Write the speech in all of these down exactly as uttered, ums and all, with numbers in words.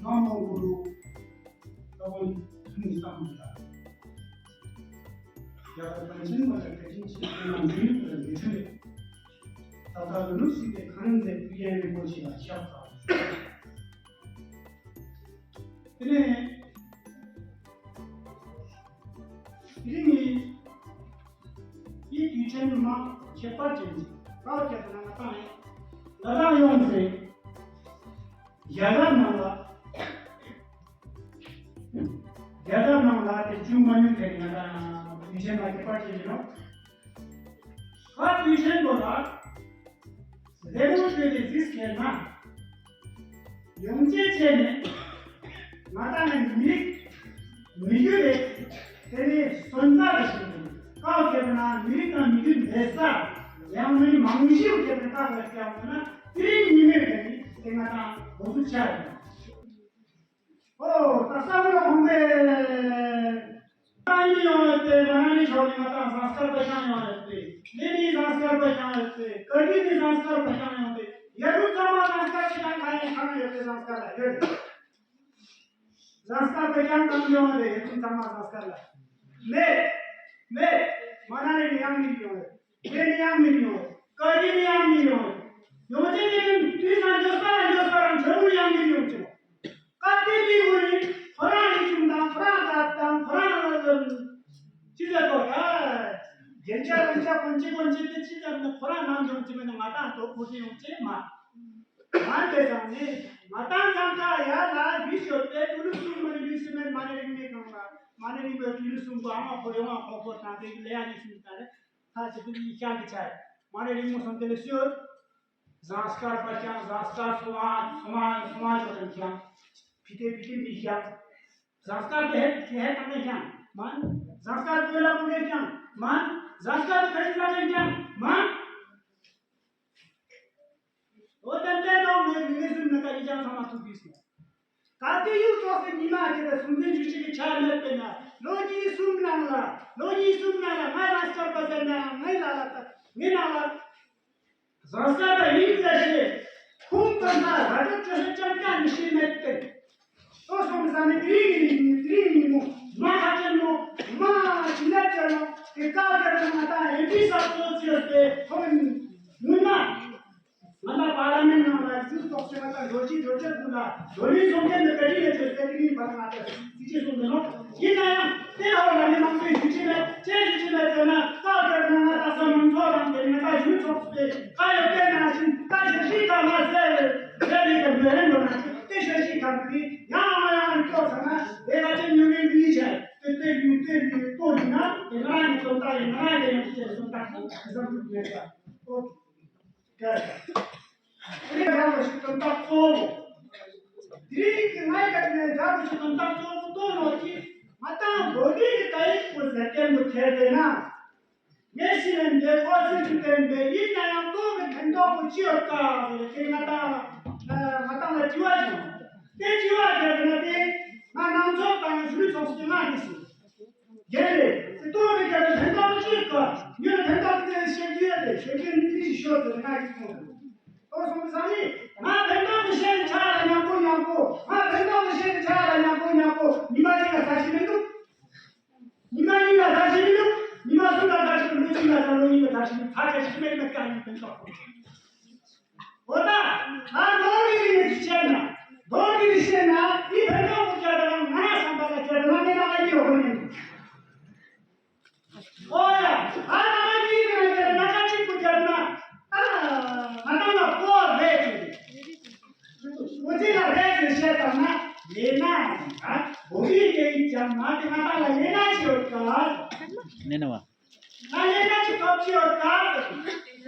ནང་མོང་གུ་རུ་ལྟ་བུ་ཐུན་མོང་བསམ་པ་དང་། རྒྱ་གར་པཎ་ཆེན་པ་དང་བཀའ་དྲིན་ཆེ་ཁོང་རྣམས་འདུས་པར་མི་འཕྲོད། ད་ལྟ་ལུགས་སྲིད་པའི་ཁང་མཛད་ཕུལ་ཡན་རིན་པོ་ཆེ་ལ་ཕྱག་འཚལ། དེ་ནས་དེ་རིང་ནི་དེའི་དུས་ཆེན་མ་ཁྱད་པར་ཅན་གྱི་སྐབས་ཁྱད་དུ་ན་ང་ཏང་ཡིན། ང་ཏང་ཡོང་ཚེ་རྒྱ་གར་ནང་ལ། རྒྱ་གར་ནང་ལ་དེ་བྱུང་མ་མྱོང་མཁན་ང་ཏང་དུས་ཆེན་མ་ཁྱད་པར་ཅན་ཡིན་ནོ། ད་དུས་ཆེན་པོ་ལ་ལེགས་པོ་བྱས་ཏེ་གཟིགས་མཁན་ན། ཡོངས་རྫོགས་བྱས་ནས་ང་ཏང་ནི་མི་རིགས་མི་རྒྱུད་རེད། དེ་ནི་སོན་རྩ་རེད་ཞེས་དང་། ཀའོ་ཁྱེད་ན་མི་རིགས་དང་མི་རྒྱུད་འདས་ས་ཡང་མི་མང་ཤོས་ཁྱེད་ན་ཀ་ལ་སྐྱབས་ན་དེ་རིང་ཉིན་མོའི་དེ་ནི་དེ་ང་ཏང་འགོ་འཛུགས་བྱ་རེད། ཨོ། ད་བསམ་བློ་གོང་འཕེལ། ང་ཡིན་ཡོང་ཡོད་དེ། ང་ནི་ཆོག་ནི་ང་ཏང་ཟངས་དཀར་པ་ཤང་ཡོང་ཡོད་དེ། ལེ་ནི་ཟངས་དཀར་པ་ཤང་ཡོད་དེ། ཀ་ཏི་ནི་ཟངས་དཀར་པ་ཤང་ཡོང་དེ། ཡ་རུ་ཚང་མ་ཟངས་དཀར་པ་ཤང་ག་ཡིན་ཁང་ཡོད་དེ། ཟངས་དཀར་ལ་ཡོད། ཟངས་དཀར་པ་ཤང་གང་ཡོང་དེ། ཡ་རུ་ཚང་མ་ཟངས་དཀར་ལ། མེད། མེད། མ་ན་ནི་ཡང་མི་ཡོང་ཡོད། དེ་ནི་ཡང་མི་ཡོང་། ཀ་ཡི་ནི་ཡང་མི་ཡོང་། ཡོང་ཆེ་ནི་དུས་སང་འགྱོ་ས་ལ་འགྱོ་ས་རང་ཆོས་མུ་ཡང་མི་ཡོང་ཆེ། ཀ་དེ་མི་ཡོང་ནི་ཁོ་རང་རིག་གཞུང་དང་ཁོ་རང་ལྟ་དང་ཁོ་རང་ལ་ལ་ཅི་ཟེར་དོ་ཡ། རྒྱན་ཆ་རིན་ཆ་གོན་ཆེ་གོན་ཆེ་དེ་ཅི་ཟེར་ན་ཁོ་རང་ནང་འཇོག་ཅི་མེད་ན་ང་ཏང་དོ་ཁོ་ཚོ་ཡོང་ཆེ་མ། ང་དེ་ཙང་ནི་ང་ཏང་ཚང་ཁ་ཡ་ལ་ཡུལ་ཤོད་དེ་ཀྲུ་ལུ་སུམ་མ་ནི་ཡུལ་སུམ་མེད་མ་ནི་རིང་མེད་གང་ལ་མ་ནི་རིང་མེད་ཀྲུ་ལུ་སུམ་གོ་ཨ་མ་ཁོ་ཡོང་ཨ་ཁོ་ཁོ་ཐང་དེ་ལེ་ཡ་ནི་སུམ་ད་རེ། ད་ཅི་ཕི་ཡི་ཤང་གི་ཆ། མ་ནི་རིང་མོ་སོང་དེ་ལས་ཤོད། ཟངས་དཀར་པ་ཤང་ཟངས་དཀར་སོ་མ་སོ་མ་སོ་མ་ཅོ་དང་ཤང་། ཕི་ཏེ་ཕི་ཏེ་མི་ཤང་། ཟངས་དཀར་དེ་ཧེ་ཧེ་ཐང་ནས་ཤང་མ། ཟངས་དཀར་དེ་ལ་མོ་ནས་ཤང་མ། ཟངས་དཀར་དེ་ཁ་ཡི་ལ་ནས་ཤང་མ། འོ་ད་ལྟའི་ནང་ངས་མི་ངེས་སུ་མི་ཀ་ཡི་ཅང་ཚང་མ་ཐུག་དུས་སོ། ག་དེ་ཡུལ་ཙོགས་སེ་ཉི་མ་དེ་ལ་སུམ་ཚན་བཅུ་གཅིག་གི་ཆ་མེད་པས་ན་ལོ་གཉིས་གསུམ་ནང་ལ་ལོ་གཉིས་གསུམ་ནང་ལ་ང་རང་སྐྱབས་པ་ཟེར་ན་ངའི་ལ་ལ་ད་ངའི་ནང་ལ་བཟང་སྐྱབས་པ་ཡིན་ཟེར་ཞེས་ཁུངས་དང་ད་ར་ཏོ་ཅོ་ཤེ་ཅང་ཀ་མི་ཤེས་མེད་དེ། ཏོ་སོང་ས་ནི་དེ་རིང་ནི་དེ་རིང་ནི་མོ་མ་ཧ་ཅན་མོ་མ་ཅི་ལ་ཅན་མོ་དེ་ཀ་ཀ་ར་ང་ད་ཨེ་ཏི་ས་ཏོ་ཅི་ཡོད་པའི་ཁོ་ནི་མུན་མ། ང་ལ་པཱ་ལ་མེན་ནང་ལ་ཟིག་ཙོགས་ཆེ་ང་ལ་ལོ་གཅིག་ལོ་བརྒྱད་དགུ་ལ་ལོ་ལི་སོང་མཁན་ནི་ཀ་ཏི་ལས་ཆོས་སྐད་ཀྱི་བར་ང་ལྟ་ཟིག་ཅེས་གསུངས་འདུག་ནོ། ཡིན་ན་ཡང་དེ་ཧ་ལ་ནི་མང་པོས་ཞུ་ཅི་མེད་ཅེས་ཞུ་ཅི་མེད་ཟེར་ན་ཀ་ཀ་ང་ལ་ད་ས་མང་ཚོགས་རང་དེ་ང་ལ་ཞུ་ཚོགས་པའི་ཀ་ཡོད་དེ་ན་བཞིན་ཀ་ཞེ་ཤི་ཀ་མ་ཟེར་ཟེར་ནི་ཀ་མེ་རེན་འགྲོ་ན་དེ་ཞེ་ཤི་ཀ་མི་ཡང་ང་ཡང་ཀྱོག་ཟེར་ན་དེ་ང་ཅན་ཉུང་མིན་མི་ཆེ་དེ་དེ་ཡུ་དེ་ཡུ་ཏོ་ཡིན་ན་དེ་ང་རང་གི་ཚོགས་ད་ཡིན་ང་རང་གི་ཡང་ཅི་ཟེར་སོང་ད་ཟམ་ཐུབ་མེད་ཀ་ཨོ། དེ་རིང་རྒྱལ་བ་ཞིག་དོན་དག་གཙོ་བོ། དེ་རིང་གི་ང་ཡི་ཀ་ནས་རྒྱལ་བ་ཞིག་དོན་དག་གཙོ་བོ་གཏོང་ནོ་གི་ང་ཏང་བོད་རིགས་ཀྱི་ད་ཡིག་པོ་ཟེར་མཁན་པོ་ཁྱེར་ཏེ་ན། ངས་ཤི་ལན་འདེབས་ཨོ་ཚོད་ཀྱི་བསྟན་པའི་ཡིན་ན་ཡང་གཏོང་གི་ཕན་ཐོགས་པོ་ཅི་ཡོད་ཀ་ཟེར་ཏེ་ང་ཏང་ང་ཏང་ལ་དྲི་བ་བྱུང་། དེ་དྲི་བ་ཁྱེར་ཏེ་ན་དེ་ང་ནང་ཚོགས་དང་ཞུ་ཚོགས་སུ་ང་གི་ཞིག་རྒྱལ་ལས། དེ་ལྟོ་རེ་རྒྱལ་ལས་ཕན་ཐོགས་ཅི་དགོས། ཉོན་ཕན་ཐོགས་དེ་བཤད་རྒྱུ་ཡོད་དེ་བཤད་རྒྱུ་འདི་ཞིག་ཤོད་དེ་ང་ཡིག་ཐོག་ཏུ། ཏོ་སོང་ཙང་ནི་ང་ཕན་ཐོགས་དེ་བཤད་ནི་ཆ་ལ་ཉམ་པོ་ཉམ་པོ། ང་ཕན་ཐོགས་དེ་བཤད་ནི་ཆ་ལ་ཉམ་པོ་ཉམ་པོ། ཉི་མ་གཅིག་ལ་ཟ་ཞིག་མི་འདུག་ཉི་མ་གཉིས་ལ་ཟ་ཞིག་མི་འདུག་ཉི་མ་གསུམ་ལ་ཟ་ཞིག་ལོ་གཅིག་ལ་ཟ་ལོ་གཉིས་ལ་ཟ་ཞིག་ད་ཆ་ཞིག་མེད་མེད་ཀ་ཡིན་ཕན་ཐོགས། འོ་ད། ང་མདོར་བསྡུས་ནས་བཤད་ན། མདོར་བསྡུས་ནས་བཤད་ན། འདི་ཕན་ཐོགས་པོ་བྱས་པ་ན་ང་རང་བསམ་པ་ལ་བྱས་པ་ན་ངས་ང་གཉིས་ཡོད་ནས། ཨོ་ཡ། ང་ང་གཉིས་ནས་བྱས་ན་ང་གཅིག་པོ་བྱས་ན། ཨ། ང་ད་ང་ཀོ་རེད་ཅེས། ཀོ་ཅི་ལ་རེད་ཅེས་བཤད་པ་ན། ལས་ན། ཨ། བོད་ཡིག་སྐད་ཡིག་ཀྱང་ང་དེ་ང་ད་ལ་ལས་ན་ཅི་ཡོད་ག་ལས་ན་བ། ང་ལས་ན་ཅི་ཐོབ་ཅི་ཡོད་ག་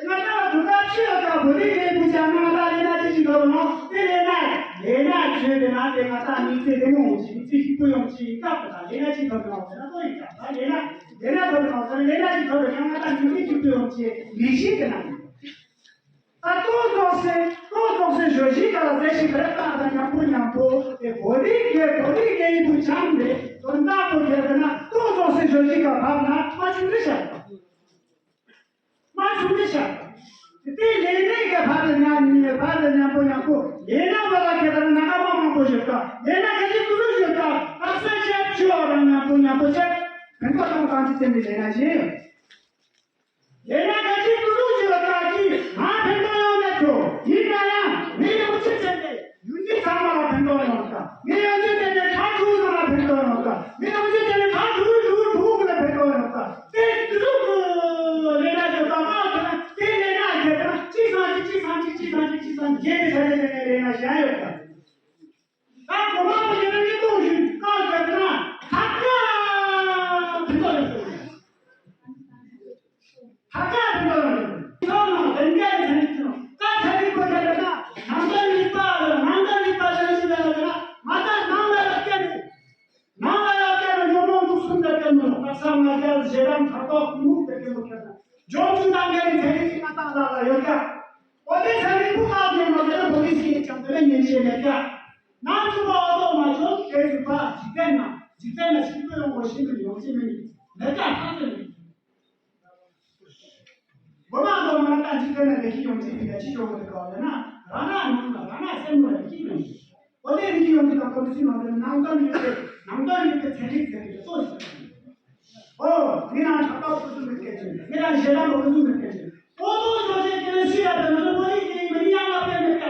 ང་ད་བུ་ད་ཅི་ཡོད་ག་བུ་རིག་རེད་བུ་ཅག་ང་ད་ལས་ན་ཅི་ཅི་ཐོབ་ནོ། དེ་ལས་ན་ལས་ན་བྱོས་དེ་ན་དེ་ང་ད་མི་ཚེ་བདེ་མོ་ཡོང་ཅི་མི་ཚེ་སྐྱིད་པོ་ཡོང་ཅི་སྐབས་དེ་ད་ལས་ན་ཅི་ཐོབ་ནོ་ཟེར་ན་ཏོ་ཡིན་ཀ་ད་ལས་ན་ལས་ན་ཐོབ་ནོ་ཟེར་ན་ལས་ན་ཅི་ཐོབ་རེད་ང་ད་མི་ཚེ་སྐྱིད་པོ་ཡོང་ཅི་ལས་ཤིག་དེ་ན། ད་ཏོག་ཙོག་སེ་ཏོག་ཙོག་སེ་ཞོ་ཞིག་ག་ལ་ཟེར་ཞིག་རེད་ད་ད་ཉམ་པོ་ཉམ་པོ་དེ་བོད་རིགས་ཀྱི་བོད་རིགས་ཀྱི་ཡིན་པོ་ཆང་རེད་དོན་དག་པོ་དེ་རེད་ན་ཏོག་ཙོག་སེ་ཞོ་ཞིག་ག་བབ་ན་མ་བྱུང་རེད་ཤག་མ་བྱུང་རེད་ཤག་དེ་ལས་ནས་ག་བབ་ལ་ཉམ་ཉི་ནས་བབ་ལ་ཉམ་པོ་ཉམ་པོ་ལས་ན་བ་ལ་ཁེ་ད་ན་ང་མ་མང་པོ་ཞིག་ ལས་སྣ་ག་ཅི་ཀུ་རུ་ཞུ་ད་ཨ་ས་ཆེ་ཆུ་བ་རང་ཉམ་པོ་ཉམ་པོ་ཆེ་བན་པ་དང་གང་ཅི་བསྟན་པའི་ལས་སྣ་ཞིག་ལས་སྣ་ག་ཅི་ཀུ་རུ་ཞུ་ད་ཀི་ང་ཕན་ཐོགས་ཡོང་མེད་ཆོ་ཡིན་ན་ཡང་ངས་ཡོང་ཆེ་བྱས་ཏེ་ཡུན་གྱི་ཚང་མ་ལ་ཕན་ཐོགས་ཡོང་ད་ངས་ཡོང་ཆེ་བྱས་ཏེ་ཁ་ཁུ་ཚང་ལ་ཕན་ཐོགས་ཡོང་ད་ངས་ཡོང་ཆེ་བྱས་ཏེ་ཁ་ཁུ་ཁུ་ཁུ་ལ་ཕན་ཐོགས་ཡོང་ད་དེ་ཀུ་རུ་ཀུ་ལས་སྣ་ཞུ་ད་ང་ཁ་དེ་ལས་སྣ་ཁྱེད་ན་ཅི་སང་ཅི་ཅི་སང་ཅི་ཅི་སང་ཅི་ཅི་སང་རྒྱས་ཏེ་ཆ་ཆ་ཆ་ཆ་ལས་སྣ་བཞག་ཡོད་ད། ད་གོ་མ་པོ་ཡིན་ན་ཉིན་མོ་བཞིན་བཀའ་བརྒྱབ་ན་ཐག་ཀ་དེ་ཚོ་ལས་སོ། ཐག་ཀ་དེ་ཚོ་ལས་སོ། ཐོག་ནང་བདེན་རྒྱལ་ཚན་རིག་ཚོ་བཀའ་ཚན་རིག་པོ་བརྒྱབ་ན་ནང་དོན་རིག་པ་ནང་དོན་རིག་པ་ལ་ཡིན་ཟེར་ན་ང་ད་ནང་ལ་ཡོད་སྐད་ནས་ནང་ལ་ཡོད་སྐད་ནས་ཉོན་མོངས་འདུག་གསུམ་ཟེར་སྐད་ནས་དཔག་བསམ་ལྔ་བརྒྱ་ཞེ་སྡང་ཕྲག་དོག་གཏི་མུག་ཟེར་སྐད་ནས་བརྒྱབ་ན་འབྱོར་བཅུ་དང་ལྡན་ཚན་རིག་གི་ང་ད་ལ་ལ་ཡོད་ཀྱང་། འོ་དེ་ཚ་ནི་ཕུ་ཁག་ནས་མ་དེ་ལ་བོ་ལི་སི་ཡིས་ཀྱང་དེ་ལ་ཉན་ཤེས་མེད་ཀྱ། ནང་ཆུ་བ་འོ་དོ་མ་ཆོག་དེ་རུ་བ་འཇིག་རྟེན་ན་འཇིག་རྟེན་ན་ཤིན་ཏུ་ཡོང་གོ་ཤིན་ཏུ་ཡོང་ཅི་མིན་མེད་ཀྱ་ཐག་ཏུ་མེད། འོ་མ་འདོ་མ་ན་ད་འཇིག་རྟེན་ན་ལས་ཀྱི་ཡོང་ཅི་མིན་ཀྱ་ཅི་ཡོང་གི་ག་ལ་ན་ར་ན་ནང་ལ་ར་ན་སེམས་ལ་ལས་ཀྱི་མིན། འོ་དེ་རིགས་ཡོང་གི་ད་ཁོ་ཚོའི་ནང་དུ་ནང་དོན་ཡོད་པའི་ནང་དོན་ཡོད་པའི་ཚན་རིག་ཟེར་གྱི་གཙོ་ཞིག་ཨོ། མི་རང་ཕྲག་དོག་ཁུ་སུ་མི་སྐད་ཅིག་མི་རང་ཞེ་སྡང་ཁུ་སུ་མི་སྐད་ཅིག་ཨོ་ཏོ་ཞོ་ཅེ་ཀེ་ནེ་ཤི་ཡ་དེ་ནི་བོ་ལི་ཀེ་མི་ཡང་ལ་པེ་མི་སྐད།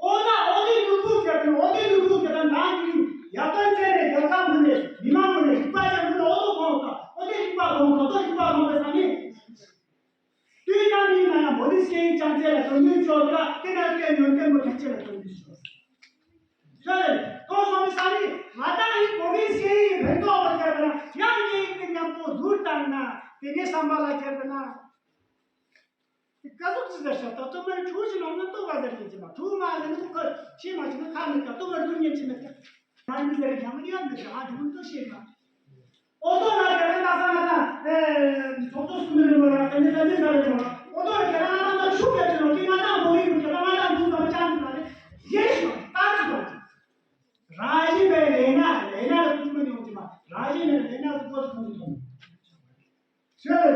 ཨོ་ན་ཨོ་དེ་ནུ་བུ་སྐད་དེ་ཨོ་དེ་ནུ་བུ་སྐད་དང་ནང་གི་ཡ་ཏན་ཅེ་ནེ་རྒྱལ་ཁམས་ཀུན་ནས་མི་མང་ཀུན་ནས་རིག་པ་ཅན་ཀུན་ཨོ་ཏོ་གོང་ས་ཨོ་དེ་རིག་པ་གོང་ས་ཏོ་རིག་པ་གོང་པའི་ས་ནི། དུས་ནམ་ཡིན་ན་ཡང་བོ་ལི་སྐད་ཡིག་ཅང་ཅེ་ལ་དོན་འདུན་ཆོག་ག་དེ་ན་སྐད་ཉོན་ཏན་མོ་ཐག་ཆེ་ལ་དོན་འདུན་ཆོག་ཤོད་རེད། ཏོ་སོ་མི་ས་ནི་ང་ཏང་ཡིན་བོ་ལི་སྐད་ཡིག་ཕན་ཐོགས་པ་ཁྱེར་ན་ཡང་སྐད་ཡིག་དེ་མཉམ་པོ་བསྡུར་བཏང་ན་དེ་ངའི་བསམ་པ་ལ་ཁྱེར་ན། དེ་ཀ་ཟུག་ཅི་ཟེར་ཤག་ད་ཏོ་མ་རི་ཕྲུ་གུ་ཞིག་ནང་ན་ཏོ་བ་ཟེར་གྱི་ཅི་མ་ཕྲུ་གུ་མ་ཟེར་ནི་ཁོ་ཤེས་མ་ཤེས་ན་ཁ་མི་ཀ་ཏོ་བ་རུ་ཉན་ཅི་མི་ཀ་ང་མི་ཟེར་ཡང་མི་ཡང་མི་ཟེར་ང་དེ་མི་ཏོ་ཤེས་མ། ཨོ་ཏོ་ལ་དེ་རིང་ད་ས་ང་ད་ཚོགས་གཙོ་སུ་མི་རེད་མོ་ཡ་དེ་ནི་ད་ནི་ས་རེད་མོ། ཨོ་ཏོ་ལ་དེ་རིང་ང་ད་ཤུགས་ཡོད་ཅེ་ལོ་དེ་ང་ད་མོ་ཡིན་མོ་དེ་ང་ད་འདུག་ས་ཅང་ཐུབ་ན་རེད་ཡེ་ཤོ་ད་ཅི་ལོ། རང་བཞིན་པའི་ལས་ན་ལས་ན་ལ་ཐུག་མི་ཡོང་གི་མ་རང་བཞིན་པའི་ལས་ན་ལ་ཐུག་པ་ཐུག་མི་ཡོང་། ཤོད།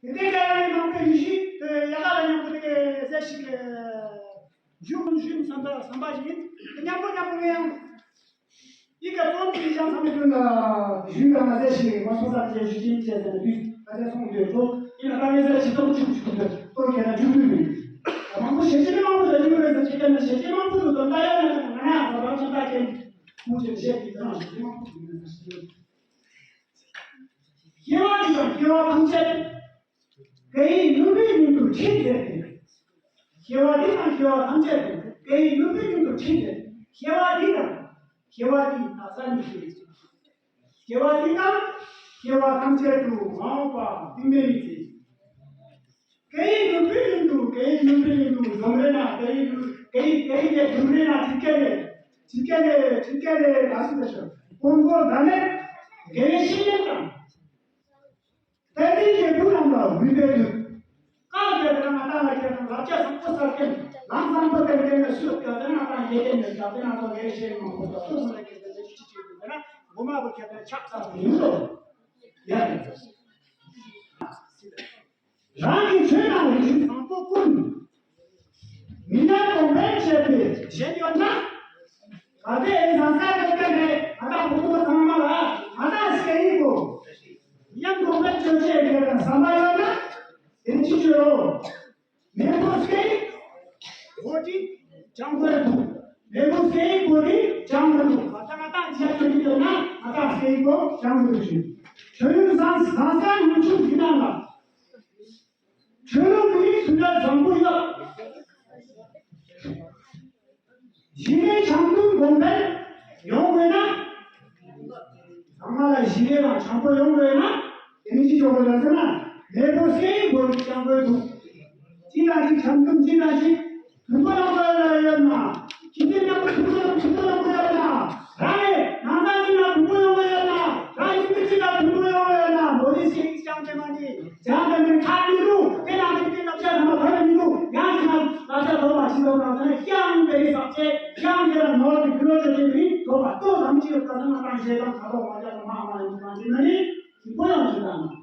དེ་ལྟར་ཀ་ར་ནི་མང་པོའི་ཡུལ་ཤུལ་དེ་ཡ་ག་ལ་མཉམ་པོ་དེ་གའི་ཟས་ཤིག་གི་ཞུ་ཁུངས་ཞུ་བསམ་པ་བསམ་པ་ཞིག་ཡིན། དེ་མཉམ་པོ་མཉམ་པོ་ངས་ཡང་ཡི་ག་ཙོང་གི་ཡིག་ཆ་ཚང་མའི་དོན་ལ་ཞུས་པ་ན་ཟས་ཤིག་ང་སོ་སར་བྱས་ཞུ་ཅིང་བྱས་ཟེར་ནས་དུས་ད་ཆ་སོང་དུས་ཚོ་ཡིན་ན་ད་ངས་ཟས་ཤིག་ཙོང་ཆུང་ཆུང་དུ་གཏོར་མཁན་ལ་འཇུག་དུས་མིན། མང་པོ་ཞེ་ཆེ་མང་པོ་ལ་འཇུག་རེད་ཟེར་ཅིག་ཀྱང་ན་ཞེ་ཆེ་མང་པོ་དུ་དོན་ལྟ་ཡ་ན་ང་ཡང་ཟ་བར་ཆ་ད་ཀྱེན་མུ་ཆེ་བཤད་ཀྱི་ཙང་ཞེ་ཆེ་མང་པོ་དུ་ཡིན་ཟེར་ཞུ། སྐྱེ་བ་འདི་དང་སྐྱེ་བ་ཐམས་ཅད་སྐད་ཡིག་ནུས་པའི་མྱུར་དུ་ཁྲིད་མཛད་དེ། སྐྱེ་བ་འདི་དང་སྐྱེ་བ་ཐམས་ཅད་སྐད་ཡིག་ནུས་པའི་མྱུར་དུ་ཁྲིད་མཛད་དེ། སྐྱེ་བ་འདི་དང་སྐྱེ་བ་འདི་ད་ས་ནི་ཤེས། སྐྱེ་བ་འདི་དང་སྐྱེ་བ་ཐམས་ཅད་དུ་མ་འོངས་པ་ཏིང་ངེ་འཛིན། སྐད་ཡིག་ནུས་པའི་མྱུར་དུ་སྐད་ཡིག་ནུས་པའི་མྱུར་དུ་འཛོམས་རེ་ན་སྐད་ཡིག་སྐད་ཡིག་སྐད་ཡིག་ལས་འཛོམས་རེ་ན་ཁྲིད་སྐད་ལས་ཁྲིད་སྐད་ལས་ཁྲིད་སྐད་ལས་ད་སུ་ད་ཤོད་ཀོང་ཀོ་ད་ནས་དགེ་བའི་བཤེས་གཉེན་དང་། བསྟན་འཛིན་རྒྱལ་བུ་རྣམས་ལ་འོས་འབད་དུ། བཀའ་བརྒྱད་དང་ང་ཏང་ལ་ཁྱེད་དང་བསླབ་བྱ་བཟང་པོ་གསར་བསྟན་ལམ་བཟང་པོ་སྟན་ལྡན་ལ་ཤུགས་བརྒྱ་ཟེར་ང་ཏང་ཡེ་ཏན་ལ་བརྒྱ་ཟེར་ང་ཏང་ལས་ཤེས་མང་པོ་དང་སོ་སོ་ལ་ཁྱེད་དང་ལས་ཤུགས་ཅིག་ཅིག་ཏུ་ཟེར་ན་མགོ་མ་བུ་ཁྱེད་དང་ཕྱག་འཚལ་དུ་ཡིན་ལོ། ཡ། རང་གི་ཆོས་དང་རིག་གཞུང་བཟང་པོ་ཀུན། མི་ཉམས་གོང་འཕེལ་བྱེད་པའི་གཞན་ཡོད་ན། གལ་ཏེ་ཨེ་ཟང་ས་ཡོད་མཁན་རེད་ང་ཏང་བུ་མོ་ཚང་མ་ལ་ང་ཏང་སྐད་ཡིག་གོ། མི་ཉམས་གོང་འཕེལ་བྱེད་ཆེད་ཡོད་པའི་བསམ་པ་ཡོད་ན། དེ་ཅི་བྱོས་རོ། མེས་པོ་སྐད་ཡིག་བོད་ཀྱི་ལྗང་ཁུ་རེད་འདུག་མེས་པོ་སྐད་ཡིག་བོད་ཀྱི་ལྗང་ཁུ་རེད་འདུག་ང་ཏང་ང་ཏང་ཅི་ཡ་ཆོས་ཀྱི་ཡོད་ན་ང་ཏང་སྐད་ཡིག་གོ་ལྗང་ཁུ་རེད་ཞུ། ཆོས་ལུགས་ཟང་ཟང་ས་ཉམ་ཆུང་ཡིན་ན་ལ། ཆོས་ལུགས་ཀྱི་དུས་ཚོད་བཟང་པོ་ཡོད། གཞི་ནས་བྱམས་སྐྱོང་གོང་འཕེལ་ཡོང་དགོས་ན། ཚང་མ་ལ་གཞི་ནས་ལ་བྱམས་པོ་ཡོང་དགོས་ན། དེ་ནི་ཅི་ཆོག་པ་ལ་ཟེར་ན། མེས་པོ་སྐད་ཡིག་བོད་ཀྱི་བྱམས་པོའི་ཐོག་ཅི་ལ་ཅི་བྱམས་སྐྱོང་ཅི་ལ་ཅི། དུམ་བུ་ནང་པ་ཡོད་ན། ཁྱིམ་མཚེས་ནང་དུ་དུམ་བུ་དུམ་བུ་ནང་པ་ཡོད་ན། རང་རེ་ནང་ཚང་གཅིག་ལ་དུམ་བུ་ཡོང་གི་ཡོད་ན། རང་ཡུལ་མི་གཅིག་ལ་དུམ་བུ་ཡོང་གི་ཡོད་ན། མོ་ནི་ཤེས་ཀྱང་དེ་མ་ནི་ཅང་དེ་མིན་ཁ་མི་རུ་དེ་ལ་དེ་དེ་ལ་བྱ་ཐ་མ་ཐ་མི་རུ་ཡང་ཞིག་ལ་ལ་བྱ་ཐོག་མ་ཞིག་ལ་ན་ཟེར་ན་ཡང་དེ་རིགས་ཟག་བྱེད་ཡང་དེ་ལ་ནོར་གྱི་བུ་ལོ་ཆོས་ཅན་རིགས་ཐོག་མ་ལྟོ་ཟམ་གཅིག་ལ་ད་ན་ཏང་ཞེ་དང་ཁ་དོག་མ་བྱ་ཐ་མ་ཨ་མ་ཡང་དེ་མ་ནི་དུམ་བུ་ཡོང་ཞིག་དང་།